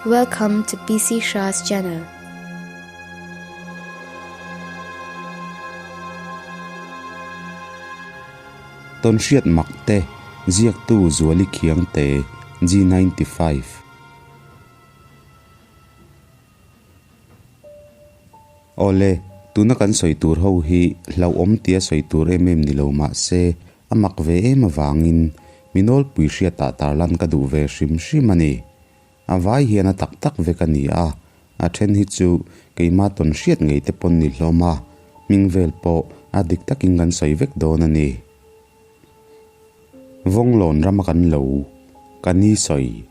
Welcome to PC Shah's channel. Tawnhriat mak te, ziaktu Zuali Khiangte, G95. Awle, tuna kan sawi tur ho hi hlauhawm tia sawi tur em em ni lo mah se, a mak ve em avangin mi nawlpui hriatah tarlan ka duh ve hrim hrim a ni. A vai hian a tak tak vek a ni a, a then hi chu keima tawn hriat ngei te pawn ni hlawm a, hming vel pawh a dik takin kan sawi vek dawn a ni. Vawnglawn rama kan lo, ka ni sawi.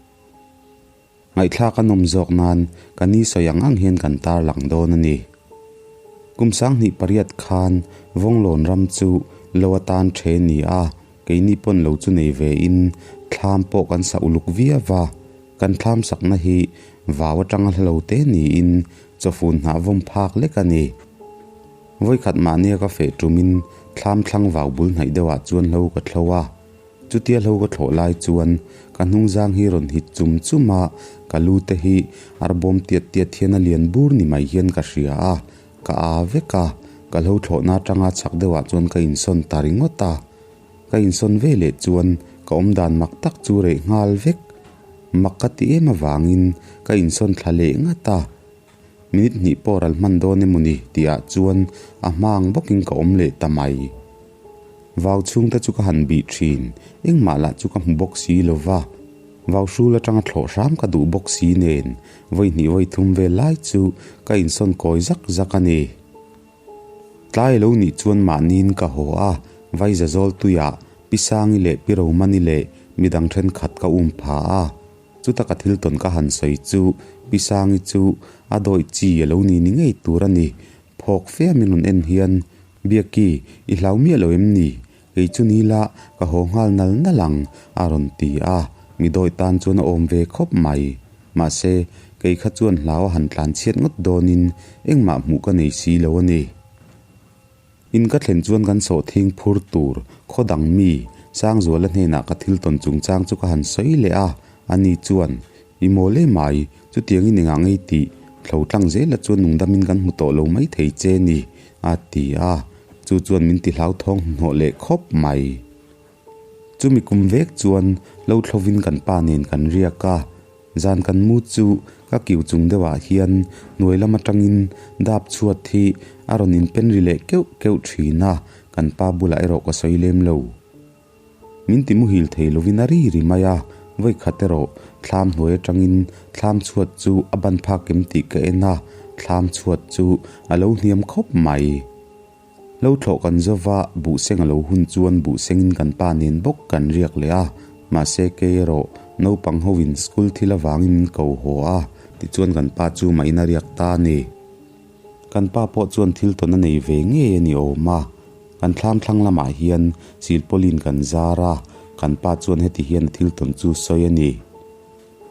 Ngaihthlak a nawm zawk nan ka ni sawi ang ang hian kan tarlang dawn a ni. Kum 2008 khan Vawnglawn ram chu lo atan the ni a, keini pawn lo chu nei ve in thlam pawh kan sa uluk viau va, kan thlam sakna hi vau atanga hla lo te niin chawfun hnah vawm phak lek a ni. Vawikhat mahnia ka feh tumin thlam thlang vau bul hnaih deuhah chuan hlo ka thlo a. Chutia hlo ka thlawh lai chuan ka hnungzang hi rawn hit chum chum a, ka lu te hi arbawm tiat tiat hian a lian bur ni mai hian ka hria a, ka a vek a, ka hlo thlawhna atanga chhak deuhah chuan ka insawn ta ringawt a. Ka insawn ve leh chuan ka awmdan mak tak chu reh nghal vek. Mak ka ti em avangin ka insawn thla leh ngat a. Minute hnih pawh ral hman dawn emaw ni tihah chuan a hma ang bawkin ka awm leh ta mai. Vau chhungte chu ka han bih thin, engmah lah chu ka hmu bawk si lo va. Vau hrul atanga thlawh hram ka duh bawk si nen, vawi hnih vawi thum vel lai chu ka insawn kawi zak zak a ni. Tlai lo nih chuan mahniin ka haw a, Vaiza zawl tuiah Pi Sangi leh Pi Romani leh midang thenkhat ka um pha a. Chuta ka thil tawn ka han sawi chu Pi Sangi chu a dawih chi a lo ni ni ngei tur a ni. Phawk fe a min rawn en hian, Biaki, i hlau miah lo em ni? Kei chu ni la, ka haw nghal nal nal ang, a rawn ti a. Mi dawih tan chuan a awm ve khawp mai. Mahse, kei kha chuan hlau a han tlan chhiat ngawt dawnin engmah hmuh ka nei si lo a ni. In ka thlen chuan kan sawhthing phur tur khaw dang mi Sangzuala hnenah ka thil tawn chungchang chu ka han sawi leh a, ani chuan, I mawl em mai, chutiangin engah ngei tih thlo tlang zela chuan nungdamin kan hmu tawh lo mai thei che ni, a ti a, chu chuan min ti hlauthawng hnuhnawh leh khawp mai. Chumi kum vek chuan lo thlovin kan pa nen kan riak a, zan kan mu chu ka kiu chung deuhah hian hnuai lam atangin dap chhuat hi a rawn inpen ri leh keuh keuh thin a, kan pa bulah erawh ka sawi lem lo. Min ti muhil thei lovin a ri ri mai a, vawi khat erawh thlam hnuai atangin thlam chhuat chu a ban phak em tih ka en a, thlam chhuat chu a lo hniam khawp mai. Lo thlawh kan zo va, buhseng a lo hun chuan buhsengin kan pa nen bawk kan riak leh a, mahse kei erawh naupang hoin school thil avangin min ko haw a, tichuan kan pa chu mahin a riak ta a ni. Kan pa pawh chuan thil tawn a nei ve ngei a ni awm a, kan thlam thlang lamah hian silpawlin kan zar a, kan pa chuan heti hian a thil tawn chu sawi a ni.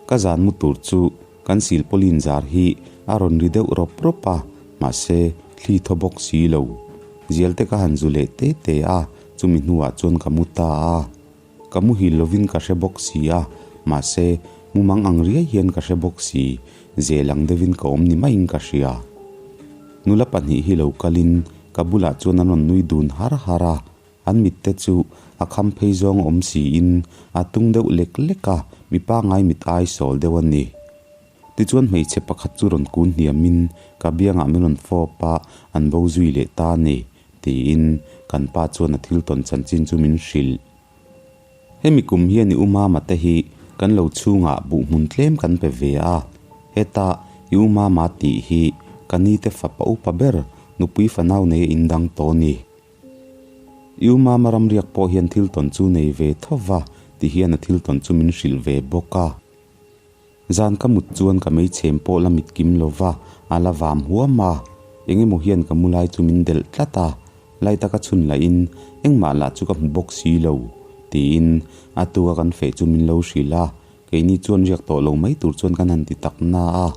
Ka zan mu tur chu kan silpawlin zar hi a rawn ri deuh rawp rawp a, mahse thli thaw bawk si lo. Zial te ka han zu leh te te a, chumi hnuah chuan ka mu ta a. Ka muhil lovin ka hre bawk si a, mahse mumang ang riai hian ka hre bawk si, zel ang deuhin ka awm ni maiin ka hria. Nula pahnih hi lo kalin ka bulah chuan an rawn nui dun har har a, An mitte chu a kham phei zawng awm siin a tung deuh lek lek a, mi pangai mit ai sawl deuh a ni. Tichuan hmeichhe pakhat chu rawn kun hniamin ka biangah min rawn fawp a, an bo zui leh ta a ni, tiin kan pa chuan a thil tawn chanchin chu min hrilh. Hemi kum hian i u mama te hi kan lo chhungah buh hmun tlem kan pe ve a, heta i u mama tih hi ka nite fapa upa ber nupui fanau nei a indang tawh a ni. I u mama ramriak pawh hian thil tawn chu nei ve tho va ti hian a thil tawn chu min hrilh ve bawk a. Zan ka mut chuan ka meichhem pawh la mit kim lo va, a la vam huam a. Eng emaw hian ka mu lai chu min delh tlat a, lai taka chhun lahin engmah lah chu ka hmu bawk si lo, tiin a tua kan feh chu min lo hrilh a. Keini chuan riak tawh lo mai tur chuan kan han ti tak na a,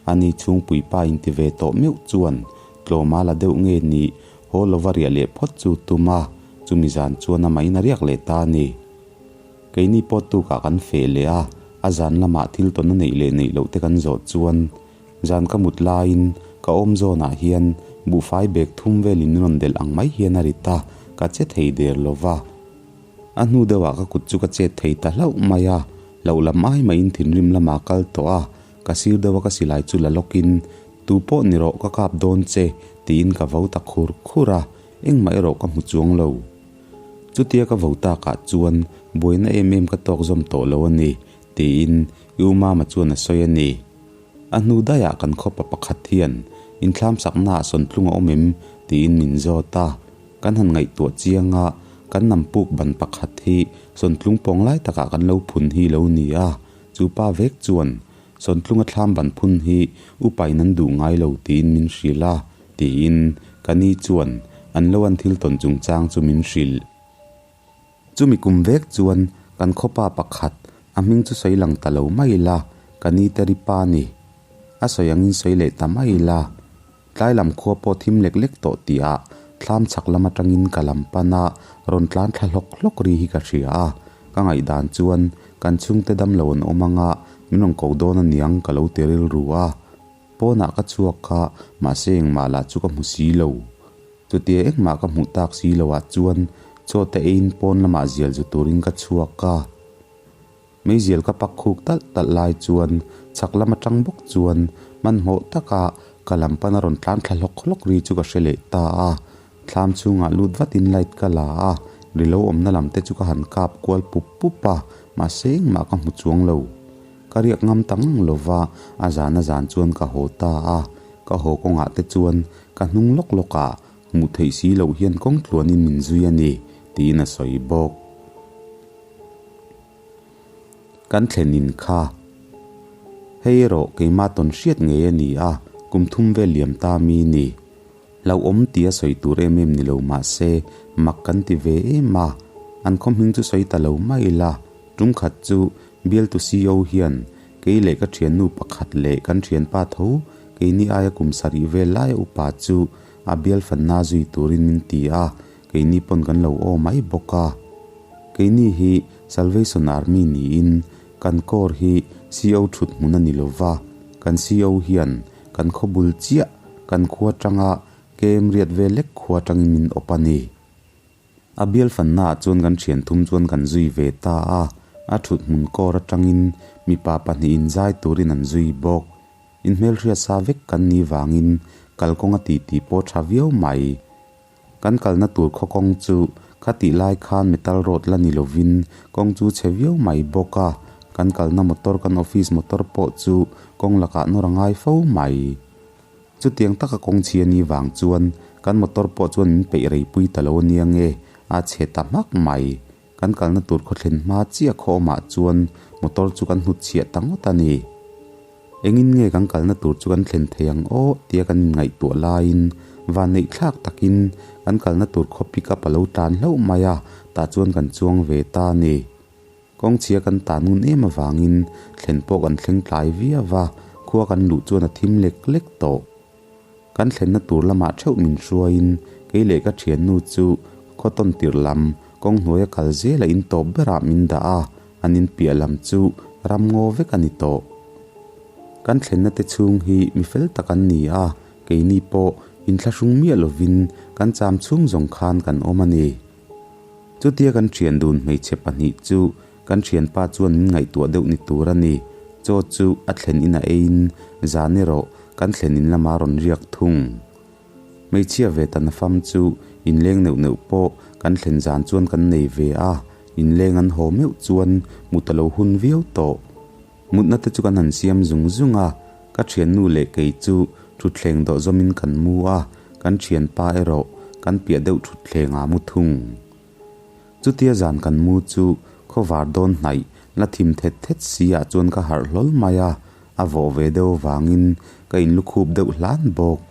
ani chhungpui pa inti ve tawh meuh chuan tlawma la deuh nge nih Haw lova riah leh phawt chu tum a, chumi zan chuan amahin a riak leh ta a ni. Keini pawh tukah kan feh leh a, A zan lamah thil tawn a neih leh neih loh te kan zawh chuan zan ka mut laiin ka awm zawnah hian buhfai bag thum velin min rawn delh ang mai hian a rit a, ka che thei der lo va. A hnu deuhah ka kut chu ka chet thei ta hlauh mai a, hlauh lam ai maiin thinrim lamah kal tawh a, ka sir deuha ka silai chu la lawkin, Tu pawh ni rawh ka kap dawn che, tiin ka vo ta khur khur a, engmah erawh ka hmu chuang lo. Chutia ka vo takah chuan buaina em em ka tawk zawm tawh lo a ni, tiin U Mama chuan a sawi a ni. A hnu daiah kan khawpa pakhat hian inthlam saknaah sawntlung a awm em? tiin min zawt a. Kan han ngaihtuah chiang a, kan nam puk ban pakhat hi sawntlung pawng lai takah kan lo phun hi lo ni a, chu pa vek chuan sawntlunga thlam ban phun hi upain an duh ngai lo tiin min hrilh a, tiin ka ni chuan an lo an thil tawn chungchang chu min hrilh. Chumi kum vek chuan kan khawpa pakhat a hming chu sawi lang ta lo mai ila, ka ni te ri pa ni. A sawi angin sawi leh ta mai ila. Tlai lam khua pawh thim lek lek tawh tihah thlam chhak lam atangin ka lam pan a, rawn tlan thla hlawk hlawk ri hi ka hria a. Ka ngaihdan chuan kan chhungte dam lo an awm anga min rawn ko dawn aniang ka lo ti rilru a. Pawnah ka chhuak a, mahse engmah lah chu ka hmu si lo. Chutia engmah ka hmuh tak si loah chuan chaw te eiin pawn lamah zial zu turin ka chhuak a. Meizial ka pak khuk talh talh lai chuan chhak lam atang bawk chuan hmanhmawh taka ka lam pana rawn tlan thla hlawk hlawk ri chu ka hre leh ta a. Thlam chhungah lut vatin light ka la a, ri lo awmna lam te chu ka han kap kual pup pup a, mahse engmah ka hmu chuang lo. Ka riak ngam ta ngang lo va, a zan a zan chuan ka haw ta a. Ka haw kawngah te chuan ka hnung lawk lawk ah hmuh theih si loh hian kawng tluanin min zui a ni, tiin a sawi bawk. Kan thlen in kha. Hei erawh keimah tawn hriat ngei a ni a, kum thum vel liam ta mi ni. Hlauhawm tia sawi tur em em ni lo mah se, mak kan ti ve em a, an khaw hming chu sawi ta lo mai ila, tum khat chu bialtu CEO hian kei leh ka thiannu pakhat leh kan thianpa tho keini aia kum sarih vel laia upa chu a bial fanna zui turin min ti a, keini pawn kan lo aw mai bawk a. Keini hi Salvation Army niin kan corps hi CO thut hmun a ni lo va, kan CO hian kan khaw bul chiah kan khua tanga kem riat vel lek khua tangin min awp a ni. A bial fannaah chuan kan thian thum chuan kan zui ve ta a, a thut hmun kawr atangin mipa pahnihin zai turin an zui bawk. Inhmelhriat sa vek kan nih vangin kalkawng a titi pawh tha viau mai. Kan kalna tur khaw kawng chu khatih lai khan metal road la ni lovin kawng chu chhe viau mai bawk a, kan kalna motor kan office motor pawh chu kawng lakah nawr a ngai fo mai. Chutiang taka kawng chhia ni vang chuan kan motor pawh chuan min peih rei pui ta lo ania nge a chhe ta hmak mai. Kan kalna tur khaw thlen hma chiah khaw awmah chuan motor chu kan hnut chhiah ta ngawt a ni. Engin nge kan kalna tur chu kan thlen thei ang aw tia kan inngaihtuah laiin vanneih thlak takin kan kalna tur khaw pick up a lo tlan hlauh mai a, tah chuan kan chuang ve ta a ni. Kawngchhia kan tan ngun em avangin thlen pawh kan thleng tlai viau a, khua kan luh chuan a thim lek lek tawh. Kan thlenna tur lamah theuh min hruaiin kei leh ka thiannu chu khaw tawn tirh lam kawng hnuaia kal zela in tawp berah min dah a, an in piah lam chu ram ngaw vek a ni tawh. Kan thlenna te chhung hi mi fel tak an ni a, keini pawh inthlahrung miah lovin kan cham chhung zawng khan kan awm a ni. Chutia kan thian dun hmeichhe pahnih chu kan thianpa chuan min ngaihtuah deuh ni tur a ni. Chaw chu a thlen in a eiin zan erawh kan thlen in lama rawn riak thung. Hmeichhia ve ta nafam chu inleng neuh neuh pawh kan thlen zan chuan kan nei ve a, inleng an haw meuh chuan mut a lo hun viau tawh. Mutna te chu kan han siam zung zung a, ka thiannu leh kei chu thutthleng dawh zawmin kan mu a, kan thianpa erawh kan piah deuh thutthleng ah mu thung. Chutia zan kan mu chu khawvar dawn hnaih la thim thet thet si ah chuan ka harh hlawl mai a, a vawh ve deuh avangin ka inlukhup deuh hlan bawk.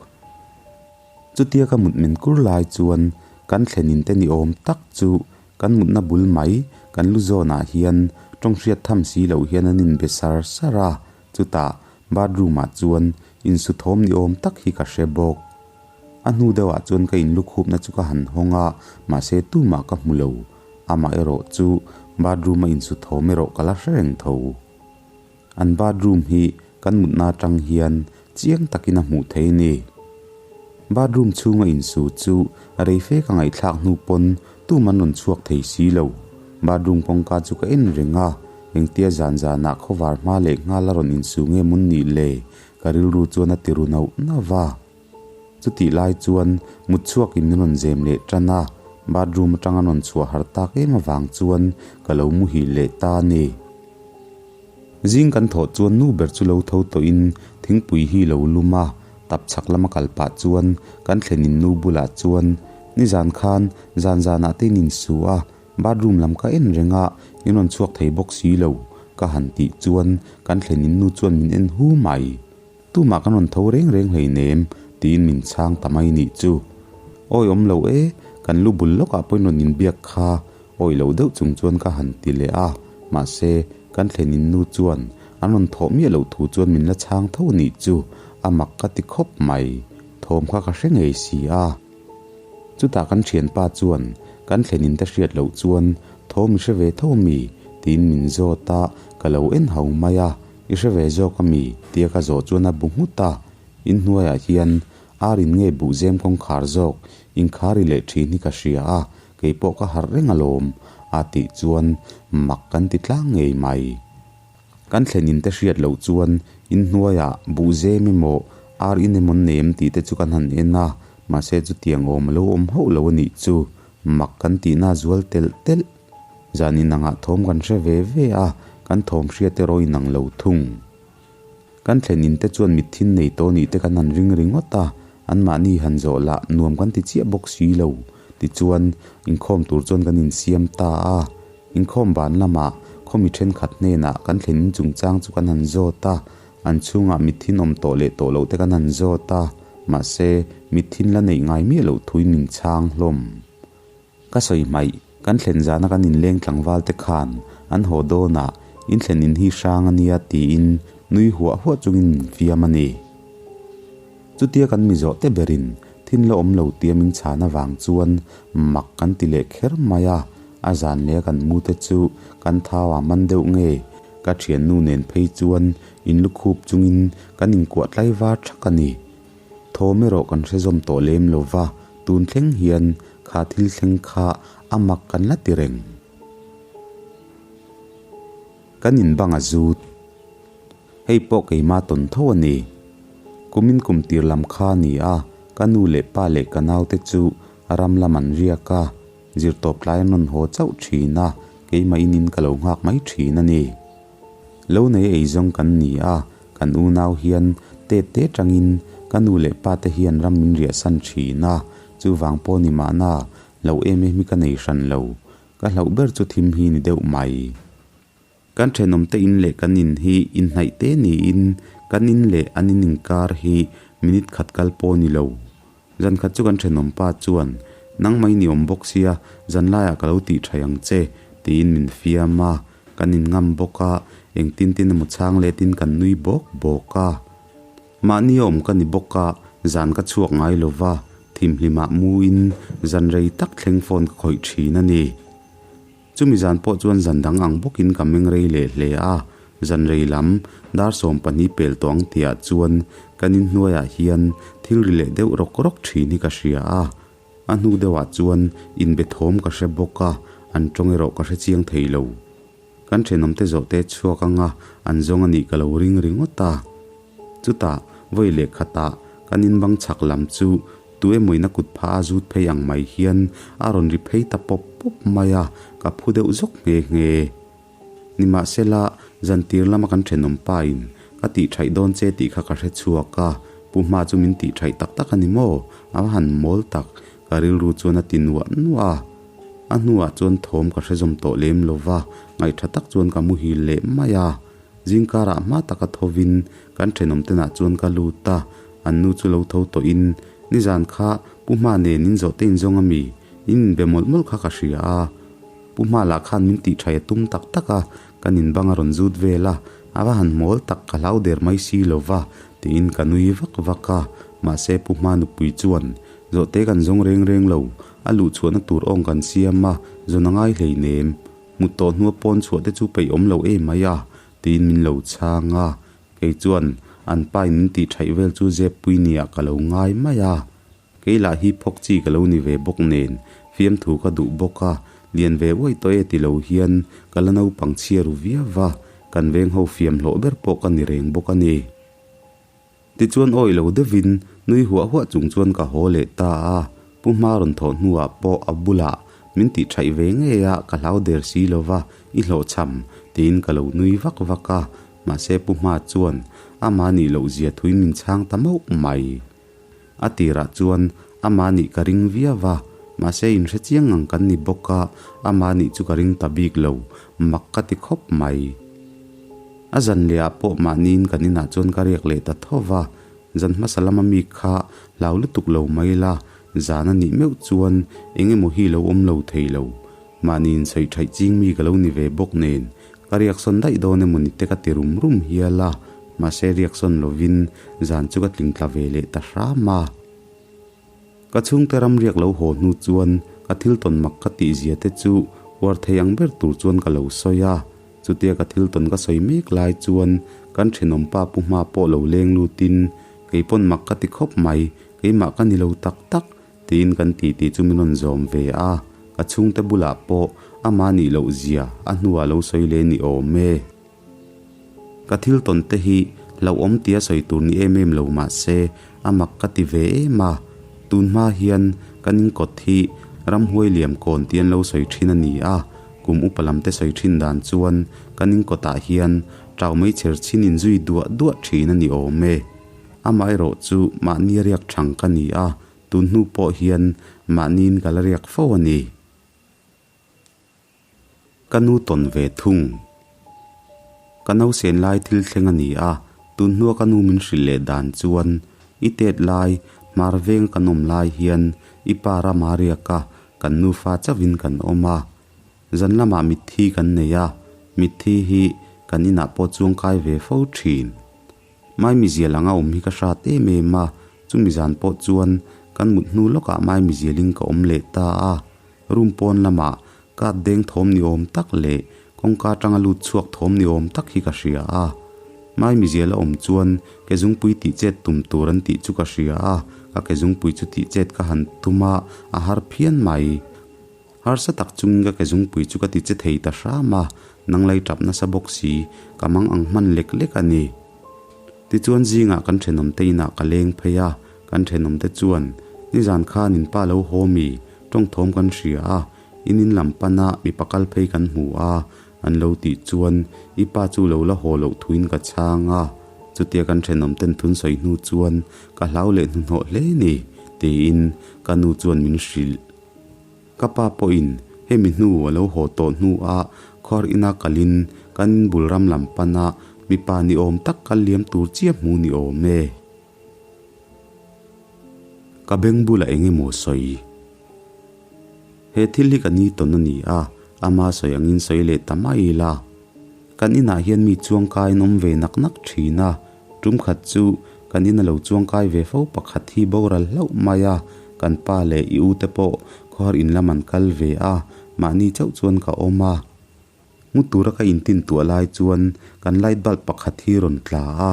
Chutia ka mut min kur lai chuan kan thlenin te ni awm tak chu Kan mutna bul mai, kan lu zawnah hian tawng hriat tham si loh hian an inbe sar sar a, chutah bathroom ah chuan insu thawm ni awm tak hi ka hre bawk. A hnu deuhah chuan ka inlukhupna chu ka han hawng a, mahse tumah ka hmu lo. Amah erawh chu bathroom a insu thawm erawh ka la hre reng tho. An bathroom hi kan mutna atang hian chiang takin a hmuh theih a ni. Bathroom chhunga insu chu rei fe ka ngaihthlak hnu pawn tum an rawn chhuak thei si lo. Bathroom kawngka chu ka en reng a, engtia zan zanah khawvar hma leh nghal a rawn insu nge mawn nih le? Ka rilru chuan a ti ru nauh nauh va. Chutih lai chuan mut chhuakin min rawn zem leh tan a, bathroom atanga rawn chhuah har tak em avang chuan ka lo muhil leh ta a ni. Zing kan thawh chuan nu ber chu lo tho tawhin thingpui hi lo lum a, tap chhak lama kal pah chuan kan thlenin nu bulah chuan nizan khan zan zanah te in insu a, bathroom lam ka en reng a, in rawn chhuak thei bawk si lo ka han tih chuan kan thlenin nu chuan min en hu mai. Tumah kan rawn tho reng reng hleinem tiin min chhang ta mai nih chu. Awi awm lo e, kan lu bul lawkah pawhin rawn inbiak kha awi lo deuh chung chuan ka han ti leh a, mahse kan thlenin nu chuan an rawn thawh miah loh thu chuan min la chhang tho nih chu, a mak ka ti khawp mai, thawm kha ka hre ngei si a. Chutah kan thianpa chuan kan thlenin te hriat loh chuan thawm i hre ve tho ami? tiin min zawt a, ka lo en ho mai a. I hre ve zawk a mi? tia ka zawh chuan a bu nghut a, inhnuaiah hian ar in nge buhzem kawngkhar zawk inkhar i leh thin hi ka hria a, keipawh ka harh reng alawm a tih chuan mak kan ti tlang ngei mai. Kan thlen in te hriat loh chuan inhnuaiah buhzem emaw ar in emaw nem tih te chu kan han en a, mahse chutiang awm a lo awm hauh lo a nih chu mak kan tihna a zual telh telh. Zan inangah thawm kan hre ve ve a, kan thawm hriat erawh inang lo thung. Kan thlen in te chuan mitthin nei tawh nih te kan han ring ringawt a, anmahni han zawh lah nuam kan ti chiah bawk si lo. Tichuan, inkhawm tur chuan kan insiam ta a. Inkhawm ban lamah khawmi thenkhat hnenah kan thlen in chungchang chu kan han zawt a, an chhungah mitthin awm tawh leh tawh loh te kan han zawt a, mahse, mitthin la neih ngai miah loh thuin min chhang hlawm. Ka sawi hmaih, kan thlen zana kan inleng tlangval te khan an haw dawnah in thlen in hi hrang a nia tiin nui huah huah chungin min fiam a ni. Chutia kan mi zawh te berin thin la awm lo tia min chhan avang chuan mak kan ti leh kher mai a, a zan leh a kan mu te chu kan thau a man deuh nge ka thiannu nen phei chuan in lukhup chungin kan inkuah tlaivar thak a ni. Thawm erawh kan hre zawm tawh lem lo va, tun thleng hian kha thil thleng kha a mak kan la ti reng. Kan inbang a zut. Hei pawh keima tawn tho a ni. Kumin kum tir lam kha a ni a, ka nu leh pa leh ka naute chu ram lam an riak a, zirtawp tlai an rawn haw chauh thin a, keimah inin ka lo nghak mai thin a ni. Lo nei eizawng kan ni a, Kan unau hian tet te tangin ka nu leh pa te hian ram min riahsan thin a, chuvang pawh ni mahna hlauh em em hi ka nei hran lo. Ka hlauh ber chu thim hi ni deuh mai. Kan thenawm te in leh kan in hi inhnaih te niin kan in leh an in inkar hi minute khat kal pawh ni lo. Zan khat chu kan thenawm pa chuan, Nangmah i ni awm bawk sia, zan laiah ka lo tih thaih ang che, tiin min fiam a. Kan inngam bawk a, engtin tin emaw chhang letin kan nui bawk bawk a. Mahni a awm ka ni bawk a, zan ka chhuak ngai lo va, thimhlimah muin zan rei tak thleng phone ka khawih thin a ni. Chumi zan pawh chuan zan dang ang bawkin ka meng rei leh hle a, zan rei lam dar 12 pel tawh ang tihah chuan kan inhnuaiah hian thil ri leh deuh rawk rawk thin hi ka hria a. A hnu deuhah chuan inbe thawm ka hre bawk a, an tawng erawh ka hre chiang thei lo. Kan thenawmte zawhte chhuak anga an zawng a nih ka lo ring ringawt a. Chutah vawi leh khatah kan inbang chhak lam chu tu emawin a kut pha a zut phei ang mai hian a rawn ri phei ta pawp pawp mai a, ka phu deuh zawk nghe nghe. Nimahsela, zantir lama kan thenawm pain ka tihṭhaih dawn che tih kha ka hre chhuak a, Pu Hma chu min tihṭhaih tak tak a ni maw? A va han mawl tak, ka rilru chuan a ti nuah nuah a. A hnuah chuan thawm ka hre zawm tawh lem lo va, ngaihṭha tak chuan ka muhil leh mai a. Zingkarah hma taka thovin kan thenawm tenah chuan ka lut a, an nu chu lo tho tawhin, Nizan kha Pu Hma nen in zawh te in zawng a mi? In inbe mawlh mawlh kha ka hria a. Pu Hma lah khan min tih thaih a tum tak tak a, kan inbang a rawn zut vel a, a va han mawl tak ka hlau der mai si lo va, tiin ka nui vak vak a. Mahse Pu Hma nupui chuan, Zawhte kan zawng reng reng lo, a luhchhuahna tur awng kan siam a, zawn a ngai hleinem. Mut tawh hnua pawn chhuah te chu peih awm lo em mai a, Tiin min lo chhang a, kei chuan an pa in min tih thaih vel chu zep pui nia ka lo ngai mai a. Kei lah hi phawk chi ka lo ni ve bawk nen, fiamthu ka duh bawk a, lian ve uaih tawh e ti lo hian ka la naupang chhia ru viau va, kan veng ho fiam hlawh ber pawh ka ni reng bawk a ni. Tichuan awih lo deuhin nui huah huah chung chuan ka haw leh ta a, Pu Hma rawn thawh hnuah pawh a bulah min tih thaih ve ngei a, ka hlau der si lo va, i hlawhchham tiin ka lo nui vak vak a, mahse Pu Hma chuan amah nih loh zia thuin min chhang ta mauh mai. A tirah chuan amah nih ka ring viau va, mahse inhre chiang ang kan ni bawk a, amah nih chu ka ring ta bik lo, mak ka ti khawp mai. A zan leh ah pawh mahniin kan inah chuan ka riak leh ta tho va, zan hmasa lama mi kha hlau lutuk lo mai la, zan a nih meuh chuan eng emaw hi lo awm lo thei lo. Mahniin sawi thaih ching mi ka lo ni ve bawk nen, ka riak sawn daih dawn emaw ni te ka ti rum rum hial a, mahse riak sawn lovin zan chu ka tling tla ve leh ta hram a. Ka chhungte ram riak lo haw hnu chuan ka thil tawn mak ka tih zia te chu uar thei ang ber tur chuan ka lo sawi a. Chutia ka thil tawn ka sawi mek lai chuan kan thenawm pa pu hma pawh lo leng lutin kei pawn mak ka ti khawp mai, keimah ka ni lo tak tak tiin kan ti tih chu min rawn zawm ve a. Ka chhungte bulah pawh amah nih loh zia a hnuah lo sawi leh ni awm e. Ka thil tawn te hi hlauhawm tia sawi tur ni em em lo mah se a mak ka ti ve em a, tun hma hian kan inkawt hi ramhuai liam kawn tih an lo sawi thin a ni a, kum upa lam te sawi thin dan chuan kan inkawtah hian tau mai chher chin inzui duah duah thin a ni awm e. Amaherawh chu mahni riak thang ka ni a, tun hnu pawh hian mahniin ka la riak fo a ni. Ka nu tawn ve thung. Ka nausen lai thil thleng a ni a, tun hnua ka nu min hrilh leh dan chuan i tet lai, hmar veng kan awm lai hian i pa rama riaka kan nufa chauhin kan awm a. Zan lamah mitthi kan nei a, mitthi hi kan inah pawh chuangkai ve fo thin. Maimizial anga awm hi ka hrat em em a, chumi zan pawh chuan kan mut hnu lawkah maimizialin ka awm leh ta a. Room pawn lamah kat deng thawm ni awm tak leh kawngka atanga lut chhuak thawm ni awm tak hi ka hria a. Maimizial a awm chuan ke zungpui tih chet tum tur an tih chu ka hria a, ka ke zungpui chu tih chet ka han tum a, a har phian mai. Harsa tak chungin ka ke zungpui chu ka ti che thei ta hram a, nang lai tap nasa bawk si, ka mang ang hman lek lek a ni. Tichuan zingah kan thenawmte inah ka leng phei a, kan thenawmte chuan, Nizan khan in pa lo haw mi, tawng thawm kan hria a, in in lam pana mipa kal phei kan hmu a, an lo tih chuan i pa chu lo la haw loh thuin ka chhang a, chutia kan thenawmten thun sawi hnu chuan ka hlau leh hnuhnawh hle ni, tiin ka nu chuan min hrilh. Ka pa pawhin hemi hnu a lo haw tawh hnuah khuar ina kalin kan inbul ram lam pana mipa ni awm tak kal liam tur chiah hmu ni awm e. Ka beng bulah eng emaw sawi. He thil hi ka ni tawn a ni a, ama sawi angin sawi leh ta mai ila. Kan inah hian mi chuangkai an awm ve nak nak thin a, tum khat chu kan ina lo chuangkai ve fo pakhat hi boral hlauh mai a, kan pa leh i u te pawh khawhar in lam an kal ve a, mahni chauh chuan ka awm a. Mu tura ka intin tuah lai chuan kan light bulb pakhat hi rawn tla a,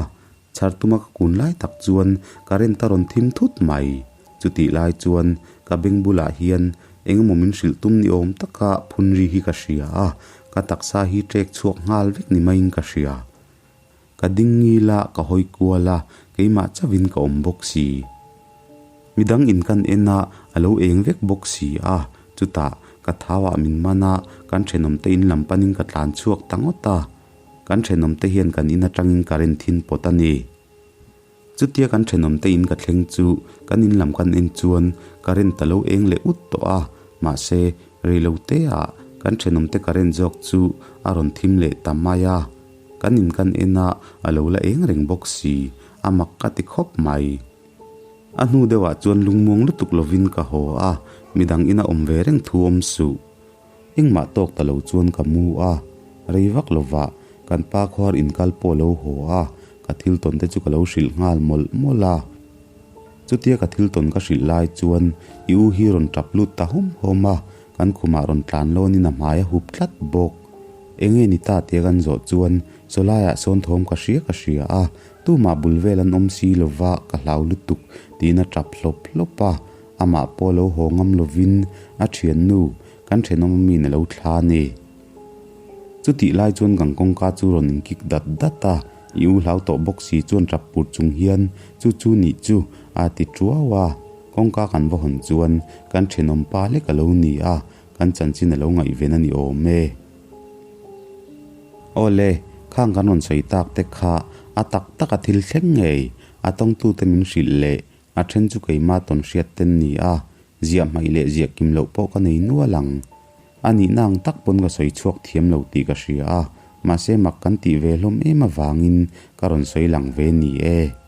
chhar tuma ka kun lai tak chuan current a rawn thim thut mai. Chutih lai chuan ka beng bulah hian engemaw min hrilh tum ni awm taka phun ri hi ka hria a, ka taksa hi ṭek chhuak nghal vek ni maiin ka hria. Ka ding ngil a, ka hawi kual a, keimah chauhin ka awm bawk si. Midang in kan en a, a lo eng vek bawk si a, chutah ka thauah min man a, kan thenawmte in lam panin ka tlan chhuak ta ngawt a. Kan thenawmte hian kan in atangin current thin pawt a ni. Chutia kan thenawmte in ka thleng chu kan in lam kan en chuan current a lo eng leh ut tawh a, mahse reilo te ah kan thenawmte current zawk chu a rawn thim leh ta mai a. Kan in kan en a, a lo la eng reng bawk si, a mak ka ti khawp mai. A hnu deuhah chuan lungmuang lutuk lovin ka haw a, midang ina awm ve reng thu awm suh. Engmah tawk ta lo chuan ka mu a, rei vak lovah kan pa khuar inkal pawh lo haw a, ka thil tawn te chu ka lo hrilh nghal mawlh mawlh a. Chutia ka thil tawn ka hrilh lai chuan i u hi rawn tap lut ta hawm hawm a, kan khumah rawn tlan lawnin a hmai a hup tlat bawk. Enge ni ta tia kan zawh chuan sawlaiah sawn thawm ka hria ka hria a, tumah bul vel an awm si lova ka hlau lutuk tiin a tap hlawp hlawp a, amah pawh lo haw ngam lovin a thiannu kan thenawm amiin a lo thla a ni. Chutih lai chuan kan kawngka chu rawn inkik dat dat a, i u hlau tawh bawk si chuan tap pur chung hian chu chu nih chu a ti tuau a, kawngka kan va hawn chuan kan thenawm pa lek a lo ni a, kan chanchin a lo ngaihven a ni awm e. Aw le, khang kan rawn sawi tak te kha a tak tak a thil thleng ngei, a tawngtute min hrilh leh a then chu keimah tawn hriat ten ni a, ziah hmaih leh ziah kim loh pawh ka nei nual ang. A nihna ang tak pawn ka sawi chhuak thiam lo tih ka hria a, mahse mak kan tih ve hlawm em avangin ka rawn sawi lang ve ni e.